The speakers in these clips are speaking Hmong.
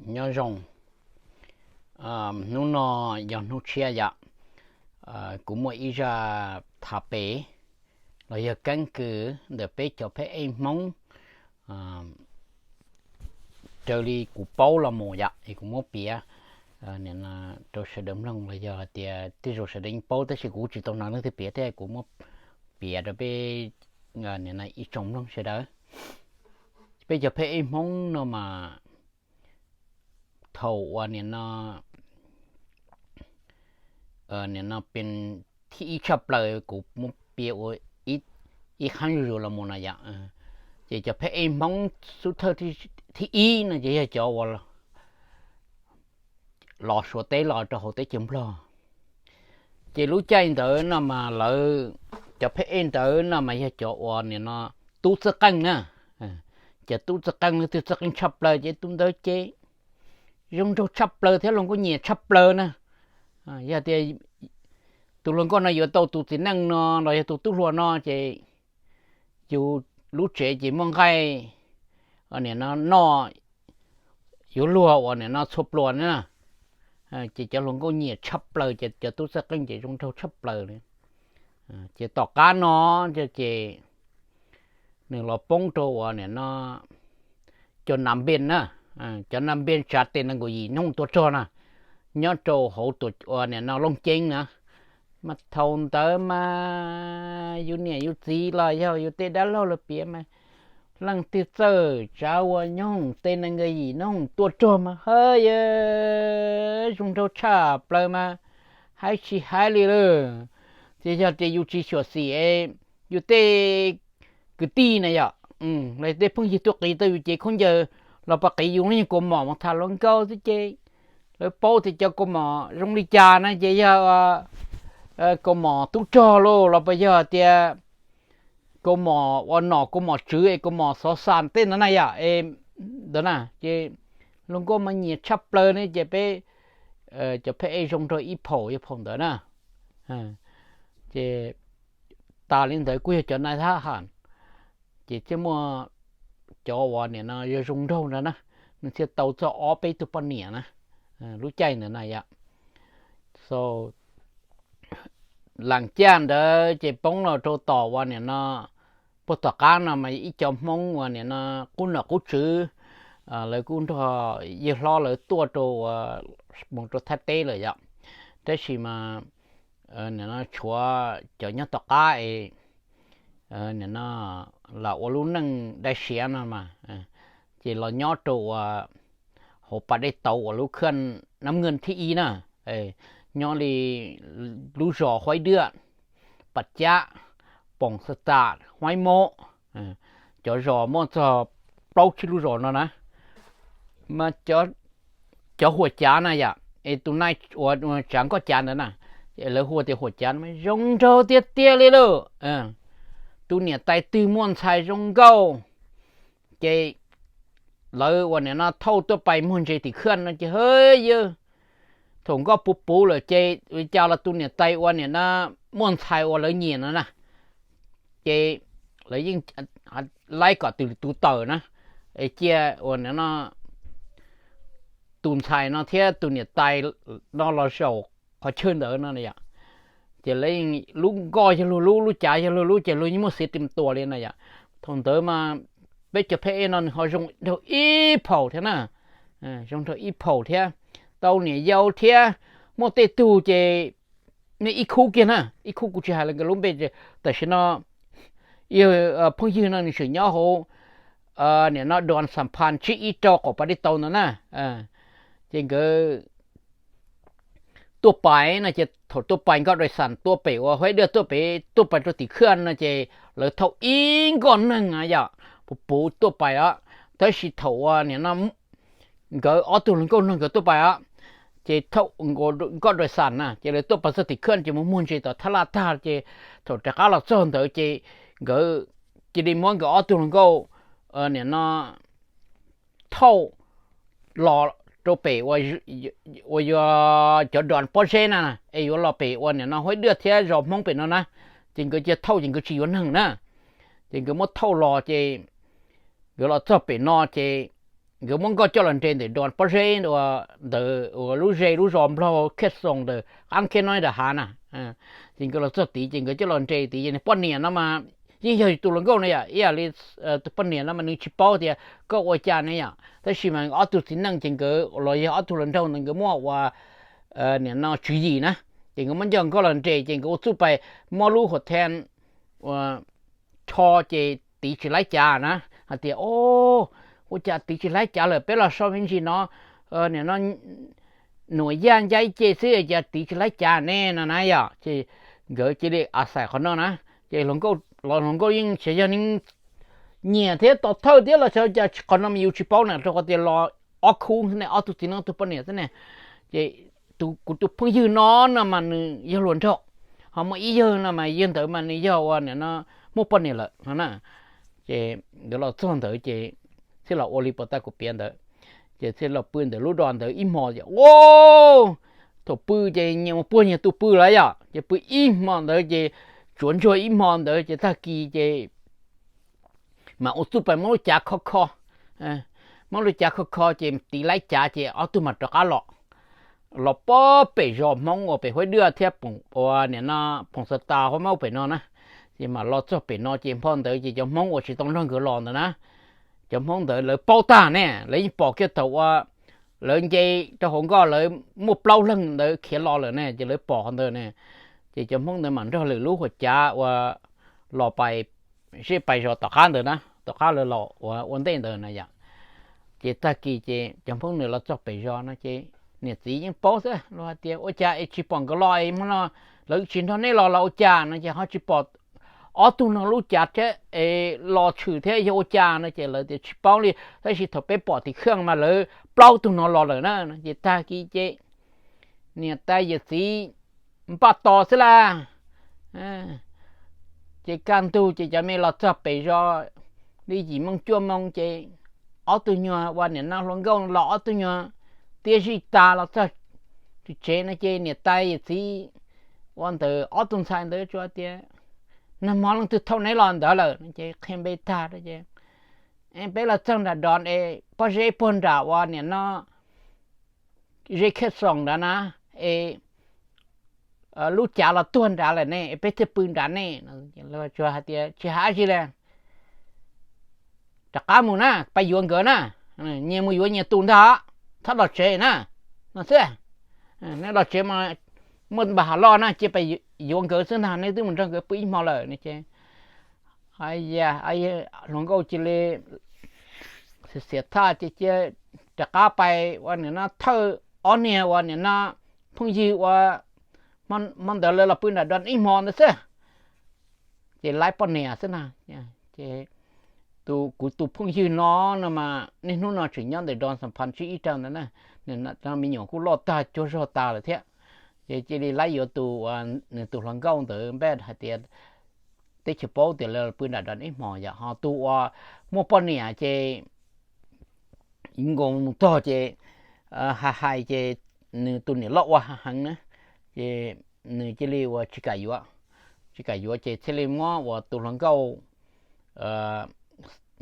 Nyob zoo, hnub no yog hnub tshiab yom. Kuv muaj ib zaj tham pem los yog keeb kwm ntawm peb cov pheb ej Hmoob raws li kuv paub los mus yom, es kuv muab piav rau sawv daws mloog los yog hais tias tej zaum sawv daws yeej paub tab sis kuv tsis tau hnov leej twg piav thiab, kuv muab piav rau peb ib tsoom mloog sawv daws. Peb cov pheb ej Hmoob no mas thaum uas nim no, nim no peb thib ib tshaj plaws kuv muab piav ua ib qhab zuj zus los mus no yom, ces cov pheb ej Hmoob xub thawj thib ib no ces yog cov uas los Suav teb los rau hauv teb chaws Nplog. Ces lub caij ntawd no mas lawv, cov pheb ej ntawd no mas yog cov uas nim no tub txawj qeej na. Cov tub txawj qeej, leej twg txawj qeej tshaj plaws ces tub ntawd ces zoo nraug tshaj plaws thiab hluas nkauj nyiam tshaj plaws na. Yog tias tus hluas nkauj no yuav tau tus txiv neej no los yog tus tub hluas no ces yus lub tsev ces muaj nqaij nim no noj, yuav luag uas nim no txhua pluas na. Ces cov hluas nkauj nyiam tshaj plaws, ces cov tub txawj qeej ces zoo nraug tshaj plaws li. Ces tom qab no ces nws los poob rau uas nim no cov Nam Npeej na, cov Nam Npeej tsav tes nees nkaum yim noog tuaj rog na, nyob rau hauv tuam uas nim no Looj Ceeb na. Mas thaum ntawd mas yus niam yus txiv los yog yus tej dab laug lawv piav mas leej twg txawj tsav uas nyoog tes nees nkaum yim noog tuaj rog mas ha yog zoo nraug tshaj plaws mas hais tsis hais li lawm. Ces yog tias yus tsis xyuam xim es yus tej kwv tij na yom, los tej phooj ywg tuaj qiv tau yus cev khaub ncaws los pab qiv yus lub nyuag kaus mom mus tham hluas nkauj xwb ces lawv paub tias cov kaus mom zoo li cas na ces yog kaus mom tub rog lauj los puas yog tias kaus mom uas nom kaus mom tswv es kaus mom xov xas tej ntawd na yom. Ntawd na ces hluas nkauj mas nyiam tshaj plaws ne ces peb cov pheb ej zoo nraug ib phaum yog phaum ntawd na. Ces tas li ntawd kuj yog cov nais thab ham, ces thiaj muaj cov uas nim no yog zoo nraug ntawd na, nws thiaj tau txog ob peb tug poj niam na lub caij ntawd na yom. Las caj ntawd ces poob los rau tom uas nim no puag tom qab no mas ib co Hmoob uas nim no qub nom qub tswv, lawv kuj nrog yawg hlob lawv tuaj rau uas mus rau Thaib teb lawm yom. Tab sis mas nim no tshuav cov nyob tom qab es nim no lam ua lub neej dai siav no mas, ces los nyob rau uas hauv pas dej tauv uas lub khaj Nab Nkeej thib ib na, nyob li lub zos Huaib Dwaj, Pas Cab, Poom Xav Tam, Huaib Mob, cov zos muaj txog plaub tsib lub zos no na. Mas cov Huas Cav na yom, es tus nais uas tsav nkoj cav ntawd na, lawv hu tias Huas Cav mas zoo nraug tiag tiag li lauj. Tus niam tais twg muaj ntxhais zoo nkauj ces lawv uas nim no thauj tuaj pais muag ntses tim khaj no ces ha yog thaum nkoj puv puv lawm ces ua cas los tus niam tais uas nim no muaj ntxhais uas lawv nyiam no na, ces lawv yeej laib kom tus tawm na, es cia uas nim no tus ntxhais no thiab tus niam tais no los zaum qhov chaw ntawd no yom. Ces lawv lub nkoj yog luag lub, lub cav yog luag lub ces luag yeej muaj xiv tis tuas li no yom. Thaum ntawd mas peb cov pheb ej no nws ho zoo nraug ib phaum thiab na, zoo nraug ib phaum thiab, tau niam yau thiab, muaj tej tug ces ib khub kiag na, ib khub kuv tsis hais lawv nkawd lub npe, tam sim no phooj ywg no nws tseem nyob hauv nim no Doos Xam Phas tsib ib rau qaum pas dej tauv ntawd na. Ces nkawd tuaj pais no ces thaum tuaj pais nkoj dais xam tuaj pem uas Huaib Dwaj tuaj pem tuaj pais rau tim khaj no ces lawv thauj ib nkoj neeg yom, puv puv tuaj pais os. Tab sis thaum uas nim no nkawd ob tug hluas nkauj no nkawd tuaj pais os, ces thaum nkoj dais xam na ces lawv tuaj pais txog tim khaj ces mus muag ntses tom thab laj tag ces thaum rov qab los txog ntawd ces nkawd cia li muab nkawd ob tug hluas nkauj nim no thauj los rau pem uas yog cov Doos Pob Zeb na, es yuav los pem uas nim no Huaib Dwaj thiab zos Hmoob pem no na. Ces nkawd cia thauj ces nkawd tsis yuav neeg na, ces nkawd muab thauj los ces nkawd los txog pem no ces nkawd muab nkoj coj los nres ntawm do pob zeb ntawd, lub zej lub zos nplog khej xoos ntawm qab khej no nram hav na. Ces nkawd los txog tid ces nkawd coj los nres tid ces niag poj niam no mas yeej yog tus hluas nkauj na yom, ib yam li tus poj niam no mas nws tsis paub tias koj ua cas ne yom, tab sis mas ob tug txiv neej ces nkawd los yog ob tug hluas nraug ntawd nkawd muaj ua nim no tswv yim na, ces nkawd muab nkoj los nres ces nkawd ua txuj pais muab lub hua then rho ces tiv tsis laib cav na, hais tias, O, ua cas tiv tsis laib cav lawm, peb los so me ntsis no, nim no nuam yaj ncaj ib ce xwb cas tiv tsis laib cav ne no na yom. Ces nkawd cia li a xais qhov no na, ces los hluas nkauj yeej xyov yog neeg nyiam thiab tos thawj thiab los xyov cas qhov no mas yus tsis paub na, rau qhov tias los ob khub ne, ob tug txiv neej ob tug poj niam xwb ne. Ces kuv tus phooj ywg no no mas nws yog hluas nraug, ho muaj ib yawg no mas yawg ntawd mas nws yog ua nim no muaj poj niam lawm no na. Ces nkawd los txog ntawd ces thiaj los ua li pas tag kuv piav ntawd, ces thiaj los pw ntawm lub do ntawd ib hmo ces, Thaum pw ces nyias mus puag nyias tus pw lawm yom, ces pw ib hmo ntawd ces tsuav ntsuag ib hmo ntawd ces tag kis ces mas ua txuj pais muab lub cav kho kho, muab lub cav kho kho ces tiv laib cav ces ob tug mas rov qab los, los puag pem zos Hmoob uas pem Huaib Dwaj thiab ua nim no Phoos Xav Tas Huab Maub pem no na. Ces mas los txog pem no ces hmo ntawd ces cov Hmoob uas tsis tau nrog nkawd los ntawd na, cov Hmoob ntawd lawv paub tag ne, lawv yeej pom kiag thaum ua lawv nce rau hauv nkoj lawv muaj plaub leeg ntawd khiav los lawm ne, ces lawv pom qhov ntawd ne. Ces cov Hmoob ntawd mam nrog lwm lub hua cav ua los pais, zeb pais zos tom qab ntawd na, tom qab lawv los ua ua ntej ntawd na yom. Ces tag kis ces cov Hmoob nws los txog pem zos no ces niam txiv yeej paub xwb, luag hais tias, Ua cas es tsis pom nkawd los es hmo no lawv tsis nrog nej los los ua cas no ces ho tsis pom ob tug no lub cav thiab es los tshwm thiab yog ua cas no ces lawv tias, Tsis paub li, tab sis thaum peb pom tim khaj mas lawv plaub tug no los lawm na. Ces tag kis ces niam tais yawm txiv npaj tos xwb las. Ces kaj ntug ces cov me los txog pem zos li yim moo cuaj moo ces ob tug nyuag uas nim no hluas nkauj los ob tug nyuag tiaj zij tas los txog tsev no ces niam tais yawm txiv ua ntawm ob tug ntxhais ntawd tsuas tias, Nag hmo leej twg thauj neb los ntawd lawm? Ces qhia npe tag ces, Peb los txog nram do es pob zeb puag nram uas nim no zeb khaj xoos nrad na, es lub cav los tuag nrad lawm ne, es peb thiaj pw nrad ne. Tsuas hais tias, Tsis hais dab tsi li, rov qab mus na, pais yuav nkawd na, nyias mus yuav nyias tus ntag, txhob los tsev na, no xwb. Neb los tsev mas muaj npam hav loj na, cia pais yuav nkawd xwb ntag, neb twb mus nrog nkawd pw ib hmo lawm no ces, hluas nkauj cia li xiav thaj ces cia rov qab pais ua nim no thawj ob niag uas nim no phooj ywg uas hmo ntawd lawv los pw nram do ib hmo ntawd xwb, ces laib poj niam xwb na. Ces tus kuv tus phooj ywg no no mas niaj hnub no tseem nyob ntawm do Xam Phas Tsib Ib Raug ntawd na, me nyuam kuj loj tag cuag zog tas lawm thiab. Ces cia li laib yuav tus, nws tus hluas nkauj ntawd npaj hais tias teb chaws paub tias lawv pw nram do ib hmo yom, ho tus uas muaj poj niam ces nkaus mus txog ces hais hais ces nws tus niam loj ua heev na, ces nws cia li uas tsis kam yuav, tsis kam yuav ces thiaj li muab uas tus hluas nkauj,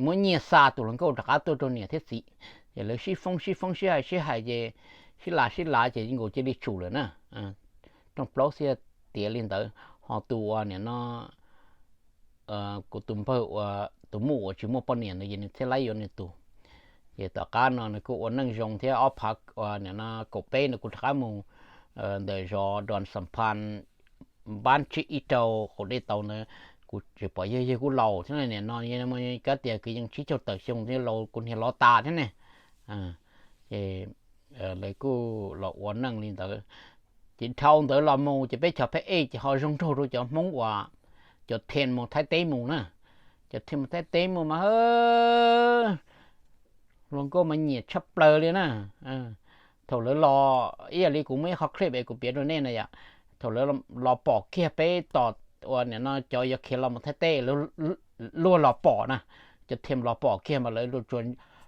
muab nyiaj xa tus hluas nkauj rov qab tuaj rau niam thiab txiv. Ces lawv sib foob sib foob sib hais sib hais ces sib lav sib lav ces nkaus cia li tsum lawm na. Rooj plaub xiab tiav li ntawd, ho tus uas nim no kuv tus npawg uas tus muj uas tsis muaj poj niam ntawd ces nws thiaj laib yuav nws tus. Ces tom qab no nws kuj ua neej zoo thiab ob phav uas nim no kaum peb no kuv rov qab mus ntawm zos do Xam Phas Npab Tsib Ib Raug qaum dej tau ntawd, kuv tsis pom yawg, yawg kuj laus thiab, nim no kav tias kwv yees tsib caug tawm xyoo thiab, laus kuv niag lov tas thiab ne. Ces lawv kuj los ua neej li ntawd. Ces dhau ntawd los mus ces peb cov phab ej ces ho zoo nraug rau cov Hmoob uas cov then mus Thaib teb mus na. Cov then mus Thaib teb mus mas hluas nkauj mas nyiam tshaj plaws li na. Thaum lawv los, ib yam li kuv muaj ib qho clip es kuv piav rau nej na yom, thaum lawv los pom kiag peb tos uas nim no cov yuav khiav los mus Thaib teb, luag los pom na, cov then los pom kiag mas lawv tsuas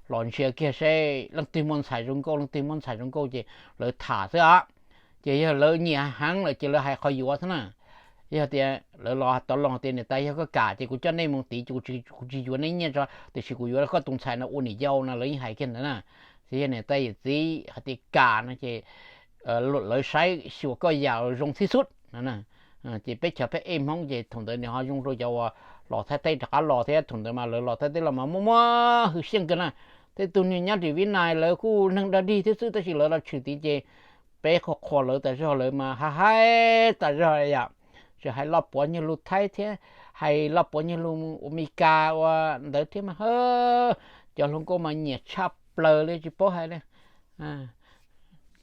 los ntsia kiag seb leej twg muaj ntxhais zoo nkauj, leej twg muaj ntxhais zoo nkauj ces lawv tham xwb os. Ces yog lawv nyiam heev lawm ces lawv hais qhov yuav xwb na. Yog tias lawv los tau los tias niam tais yog koj kam ces kuv coj nej mus tid, kuv tsis yuav nej nyiaj tso, tiam sis kuv yuav koj tus ntxhais no ua niam yau no, lawv yeej hais kiag ntawd na. Ces yog niam tais yawm txiv hais tias kam no ces lawv saib xyuas koj yam zoo txhib xub no. Ces peb cov phab ej Hmoob ces thaum ntawd nws ho zoo rau cov uas los Thaib teb rov qab los thiab, thaum ntawd mas lawv los Thaib teb los mas muaj muaj hwj xyeej kawg na. Tej tug niag nyob tim Vib Nais lawv kuj neeg dog dig thiab xwb, tab sis lawv los tshwm tid ces peb qhuas qhuas lawv tas zog, lawv mas hais hais tas zog yom. Tseem hais loj puav nyuag lus Thaib thiab, hais loj puav nyuag lus Amelikas ua ntawd thiab mas, cov hluas nkauj mas nyiam tshaj plaws li tsis paub hais li.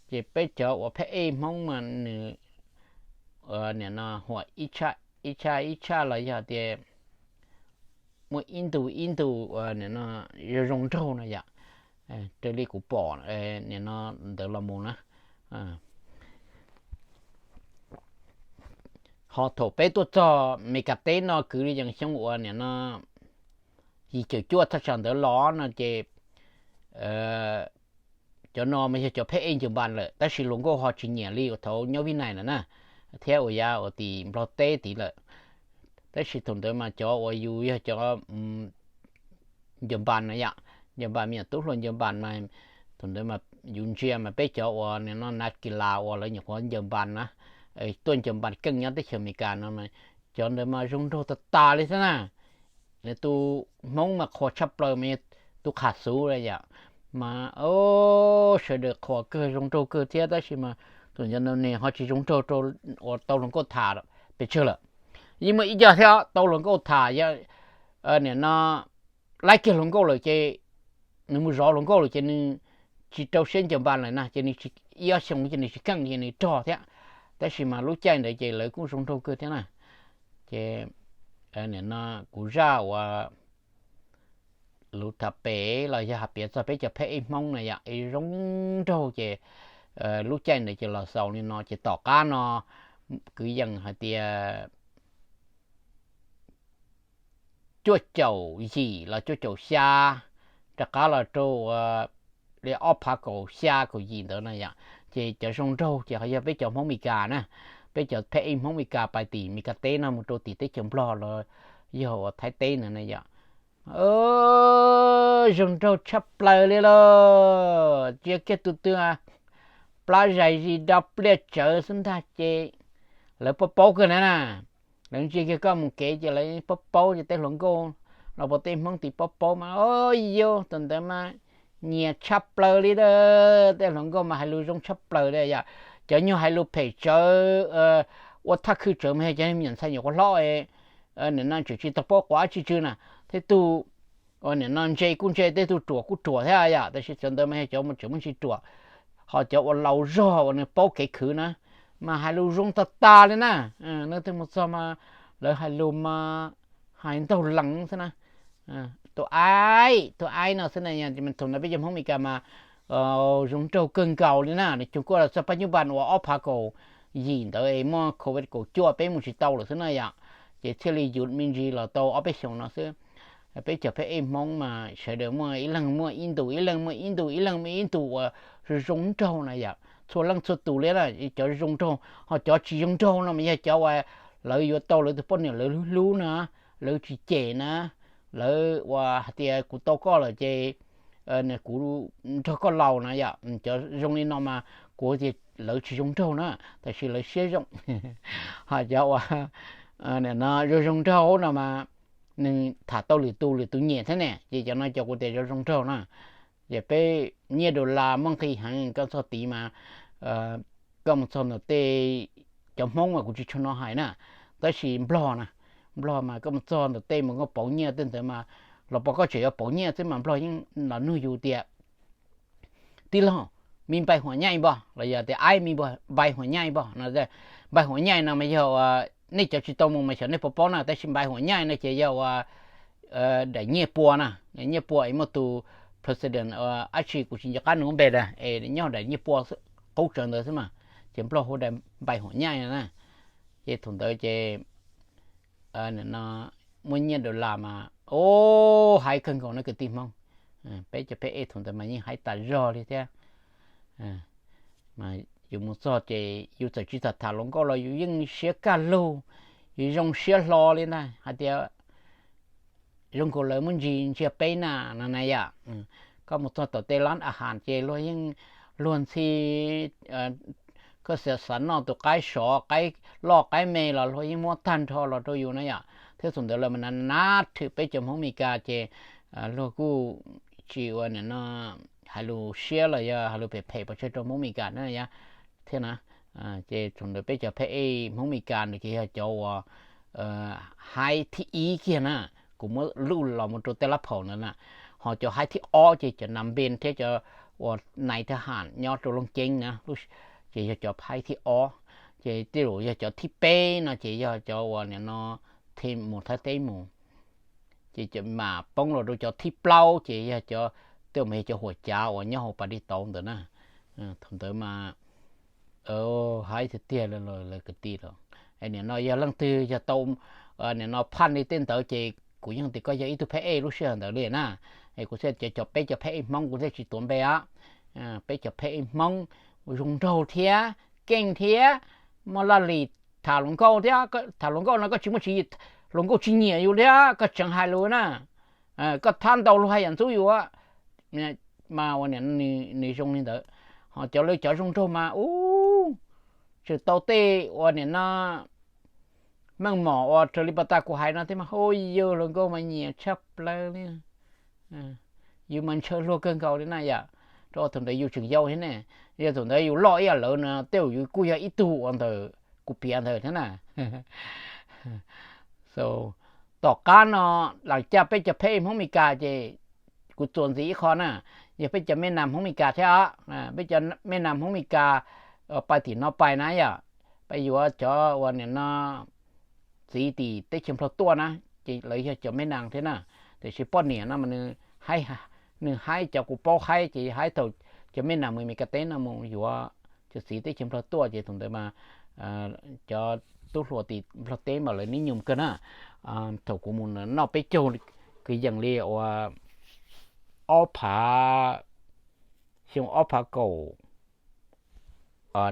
Ces peb cov uas phab ej Hmoob mas nws nim no huam ib tshaj ib tshaj los yog tias muaj ib ntu ib ntu nim no zoo zoo nraug no yom. Raws li kuv pom nim no ntawd los mus na. Ho thaum peb tuaj txog Mes Kas teb no kwv yees xyoo uas nim no yim caum cuaj thaj tsam ntawd los no ces cov no mas yog cov phab ej Ncaws Npas lawm, tab sis hluas nkauj ho tsis nyiam li uas thaum nyob Vib Nais na, thiab uas yav uas tim Nplog teb tid lawm. Tab sis thaum ntawd mas cov uas yus yog cov Ncaws Npas na yom, Ncaws Npas me nyuam tub hluas Ncaws Npas mas thaum ntawd mas yus ntsia mas peb cov uas nim no nas kis las uas lawv nyuam qhuav Ncaws Npas na, tuaj Ncaws Npas keej nyob teb chaws Amelikas no mas cov ntawd mas zoo nraug tas tas li xwb na. Nws tus Hmoob mas qhuas tshaj plaws mas yog tus qham xuv yom, mas sawv daws qhuas kawg zoo nraug kawg thiab, tab sis mas tus ncov niag ho tsis zoo nraug rau uas tau hluas nkauj tham pes tsawg lawm. Yeej muaj ib co thiab tau hluas nkauj tham, yog nim no laib kiag hluas nkauj lawm ces nws mus zov hluas nkauj lawm ces nws tsis rau siab Ncaws Npas lawm na, ces nws ib ob xyoo ces nws tsis keej ces nws rog thiab. Tab sis mas lub caij ntawd ces lawv kuj zoo nraug kawg thiab na. Ces nim no kuv zaj uas lus tham pem los yog hais piav txog peb cov phab ej Hmoob na yom, zoo nraug ces lub caij ntawd ces los xaus li no ces tom qab no kwv yees hais tias cuaj caum yim los cuaj caum xya rov qab los rau li ob phav kaum xya kaum yim ntawd na yom, ces cov zoo nraug ces ho yog peb cov Hmoob Mes Kas na, peb cov phab ej Hmoob Mes Kas pais tim Mes Kas teb no mus rau tim teb chaws Nplog los yog uas Thaib teb ntawd na yom. Zoo nraug tshaj plaws li lauj, tsis yog kiag tus twg, plab zais zis do pliaj tsawv xwb ntag ces lawv paub paub kawg na na. Lawv ntsia kiag koj mus kev ces lawv paub paub ces tej hluas nkauj los puas tej Hmoob tim paub paub mas, o yau, tus ntawd mas nyiam tshaj plaws li a. Tej hluas nkauj mas hais lus zoo tshaj plaws li yom. Cov nyuag hais lus phem tsawv, ua thaj khwj tsawv mas yog cov me nyuam ntxhais nyuam qhuav hlob, nim no tseem tsis tau paub quav dab tsi tsw na. Tej tug nim no ntse kuj ntse, tej tug ruam kuj ruam thiab yom, tab sis cov ntawd mas yog cov tseem muaj ntsis ruam. Ho cov uas laus zog uas nws paub kev khwv na mas hais lus zoo tag tag li na. Leej twg mus txog mas lawv hais lus mas hais ntaug lees xwb na. Tus aib, tus aib no xwb na, thaum ntawd peb cov Hmoob Mes Kas mas zoo nraug kawg nkaus li na. Nws cog kuj los txog pab nyub npas uas ob phav kaum yim ntawd es muaj covid kaum cuaj peb mus tsis tau lawm xwb na yom, ces thiaj li yuav me ntsis los tau ob peb xyoos no xwb. Peb cov phab ej Hmoob mas sawv daws muaj ib leeg muaj ib ntus, ib leeg muaj ib ntus, ib leeg muaj ib ntus uas zoo zoo nraug na yom, txhua leej txhua tus li na. Cov zoo nraug, ho cov tsis zoo nraug no mas yog cov uas lawv yuav tau lawv tus poj niam lawv hlub hlub na, lawv tsis cem na, lawv uas hais tias kuv tau koj lawm ces kuv nrog koj laus na yom. Cov zoo li no mas kuv tias lawv tsis zoo nraug na, tab sis lawv siab zoo. Ho cov uas no zoo zoo nraug no mas nws tham tau lwm tus, lwm tus nyiam thiab ne, ces cov no cov kuv tias zoo zoo nraug na. Ces peb nyiaj dollar muaj nqis heev, koj txog tid mas koj mus txog ntawm tej, cov Hmoob mas kuv tsis tshua no hais na, tab sis Nplog na, Nplog mas koj mus txog ntawm tej mas koj pauv nyiaj tej ntawd mas los pom koj tseem yuav pauv nyiaj xwb mas Nplog yeej los nug yus tias tij laug, me npai huam nyaij npog los yog tias aib, me npai huam nyaij npog no. Npai huam nyaij no mas yog nej cov tsis tau mus mas xyov nej puas paub na, tab sis npai huam nyaij no ces yog uas daim nyiaj pua na, nyiaj pua es muaj tus president dab tsi kuv tsis nco qab nws lub npe lawm es nyob daim nyiaj pua qub tsawv ntawd xwb mas, ces Nplog hu daim npai huam nyaij no na. Ces thaum ntawd ces muaj nyiaj dollar mas, o, haib kawg nkaus na kwv tij Hmoob. Peb cov phab ej thaum ntawd mas yeej haib tas zog li thiab. Yus mus txog ces yus txawm tsis tham tham hluas nkauj los yus yeej siab kaj lug, zoo siab hlo li ntag hais tias zoo nkaus lawv muaj ntsis ntsia peb na no na yom. Koj mus txog tom tej lab a has ces luag yeej, luag ntxhi, koj xav xav noj tus qaib sov qaib loj qaib me los luag yeej muab tag nrho los rau yus na yom. Thiab thaum ntawd lawv mas na na thwm peb cov Hmoob Mes Kas ces luag kuj tsis ua nim no hais lus siab los yog hais lus phem phem pov tseg rau Hmoob Mes Kas na thiab na. Ces thaum ntawd peb cov phab ej Hmoob Mes Kas ntawd ces yog cov uas haib thib ib kiag na, kuv muab luj los mus rau tej lab phaum ntawd na. Ho cov haib thib ob ces cov nas npe thiab cov uas nais thab ham nyob rau Looj Ceeb na, ces yog cov haib thib ob. Ces tej zaum yog cov thib peb no ces yog cov uas nim no thij mus Thaib teb mus. Ces mam poob los rau cov thib plaub ces yog cov, tej zaum mas yog cov Huam Cav uas nyob hauv Pas Dej Tauv ntawd na. Thaum ntawd mas haib tiag tiag lawv kwv tij lawm. Nim no yog leej twg yog tau nim no phaj li tej ntawd ces kuv yeej tias koj yog ib tug phab ej lub sij hawm ntawd li na. Es kuv thiaj cov, cov peb cov phab ej Hmoob kuv thiaj tsis tuav npe os. Peb cov phab ej Hmoob zoo nraug thiab keej thiab muaj laj lim tham hluas nkauj thiab. Tham hluas nkauj no koj tsis muaj tswv yim, hluas nkauj tsis nyiam yus thiab koj tseem hais lus na. Koj thab ntau luag haj yam ntxub yus. Mas ua nim no nws zoo li ntawd. Ho cov lawv cov zoo nraug mas ub, tseem tau tej ua nim no meej mom uas raws li pas tas kuv hais no thiab mas hu yus hluas nkauj mas nyiam tshaj plaws li. Yus mas ntshaw luag kawg nkaus li na yom. Rau thaum ntawd yus tseem yau thiab ne, yog thaum ntawd yus loj ib yam lawv no tej zaum yus kuj yog ib tug uas ntawm kuv piav ntawd thiab na. Tom qab no lam caj peb cov phab ej Hmoob Mes Kas ces kuv txuas ntxiv ib qho na, yog peb cov me nas Hmoob Mes Kas thiab os. Peb cov me nas Hmoob Mes Kas pais tim no pais na yom, pais yuav cov uas nim no txiv tim teb chaws Nplog tuaj na, ces lawv yog cov me nas thiab na. Tiam sis poj niam no mas nws haib, nws haib cov kuv paub haib ces haib thaum cov me nas mus Mes Kas teb no mus yuav cov txiv teb chaws Nplog tuaj ces thaum ntawd mas cov tub hluas tim Nplog teb mas lawv nib nyum kawg na. Thaum kuv mus noj peb caug kwv yees li uas ob phav, xyoo ob phav kaum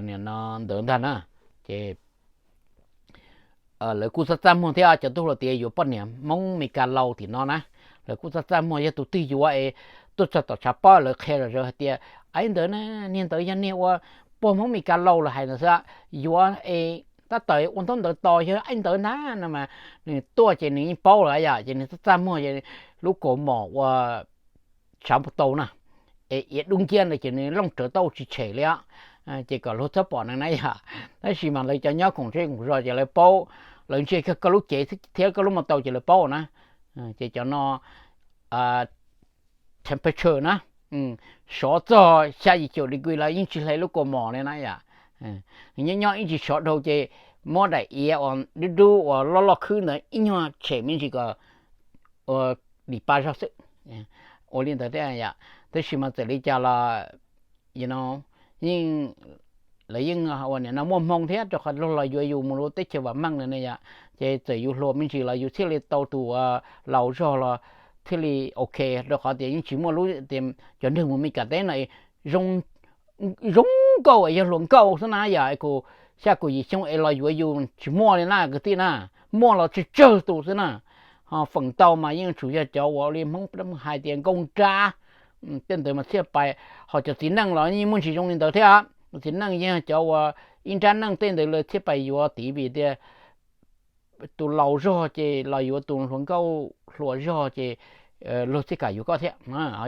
nim no ntawd ntag na, ces lawv kuj txaj txaj muag thiab cov tub hluas tias yuav poj niam Hmoob Mes Kas laus tim no na. Lawv kuj txaj txaj muag, yog tus twg yuav es tuaj txog tom tshav pob lawv qhia zom zaws hais tias, aib ntawd na, niag ntawd yog niag uas pog Hmoob Mes Kas laus lawv hais ntawd xwb, yuav es tab tom ua ntaub ntawv tos yog aib ntawd ntag no mas nws tuaj ces nws yeej paub lawm yom, ces nws txaj txaj muag ces lub kaus mom ua tshav npau taws na, es iav dub nciab ntawd ces nws looj rawv tauj tsis tshem li os. Ces kom luag txhob pom nws na yom. Tab sis mas lawv cov nyob koom zej koom zos ces lawv paub, lawv ntsia koj lub cev thiab koj lub npau taws ces lawv paub na. Ces cov no temperature na, sov txog xya yim caum degree los yeej tsis hle lub kaus mom li na yom. Nyob nyob ib ntsis sov dhau ces muab daim iav uas dub dub uas loj loj khwb ntawd ib nyuag tshem me ntsis kom ua dim pa zog xwb. Ua li ntawd thiab yom. Tab sis mas txawm li cas los yeej, lawv yeej ua nim no muaj hmoo thiab rau qhov luag los yuav yus mus lub teb chaws vam meej lawm ne yom. Ces txawm yus hluas me ntsis los yus thiaj li tau tus laus zog los thiaj li ok, rau qhov tias yeej tsis muaj lub tias cov neeg mus Mes Kas teb no zoo, zoo nkauj es yog hluas nkauj xwb na yom, kuv xya kuv yim xyoo es los yuav yus tsis muaj li na kwv tij na, muaj los tsawg tsawg tus xwb na. Ho feem ntau mas yeej tsuas yog cov uas li Hmoob hais tias nkauj nrab, tej ntawd mas thiaj pais. Ho cov txiv neej los yeej muaj ntsis zoo li ntawd thiab. Txiv neej yeej cov uas ib nrab neej tej ntawd lawv thiaj pais yuav tid vim tias tus laus zog ces los yuav tus hluas nkauj hluas zog ces luag thiaj kam yuav koj thiab.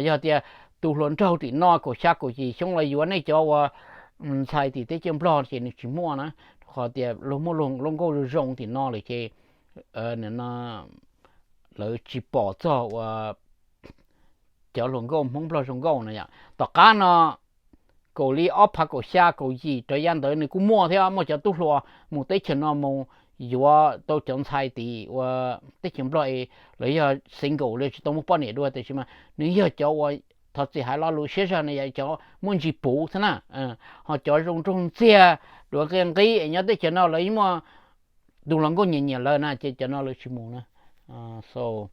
Yog tias tus hluas nraug tim no kaum xya kaum yim xyoo los yuav nej cov uas ntxhais tim teb chaws Nplog ces nws tsis muaj na, rau qhov tias luag muaj luag nkauj zoo zoo tim no lawm ces lawv tsis pom txog uas cov hluas nkauj Hmoob Nplog zoo nkauj no yom. Tom qab no kaum li ob phav kaum xya kaum yim rov yav ntawd nws kuj muaj thiab, muaj cov tub hluas mus teb chaws no mus yuav tau cov ntxhais tim uas teb chaws Nplog es lawv yog single li tsis tau muaj poj niam dua, tiam sis mas nws yog cov uas thov txim hais lo lus siab zog na yom, cov muaj ntsis puv xwb na. Ho cov zoo nraug ntxiag, duav nqi nqi es nyob teb chaws no lawv yeej muaj tus hluas nkauj nyiam nyiam lawv na ces cov no lawv tsis mus na. So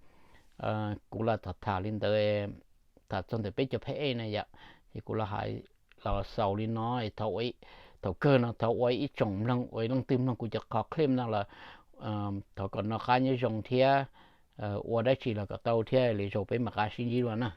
kuv los tham tham li ntawd, tham txog ntawm peb cov phab ej na yom, ces kuv los hais los xaus li no. Thaum kawg no thov ua ib tsoom mloog uas leej twg mloog kuv cov qhov clip no los thov kom noj qab nyob zoo thiab ua dab tsi los kom tau thiab, lwm zaus peb mam rov qab sib ntsib dua na.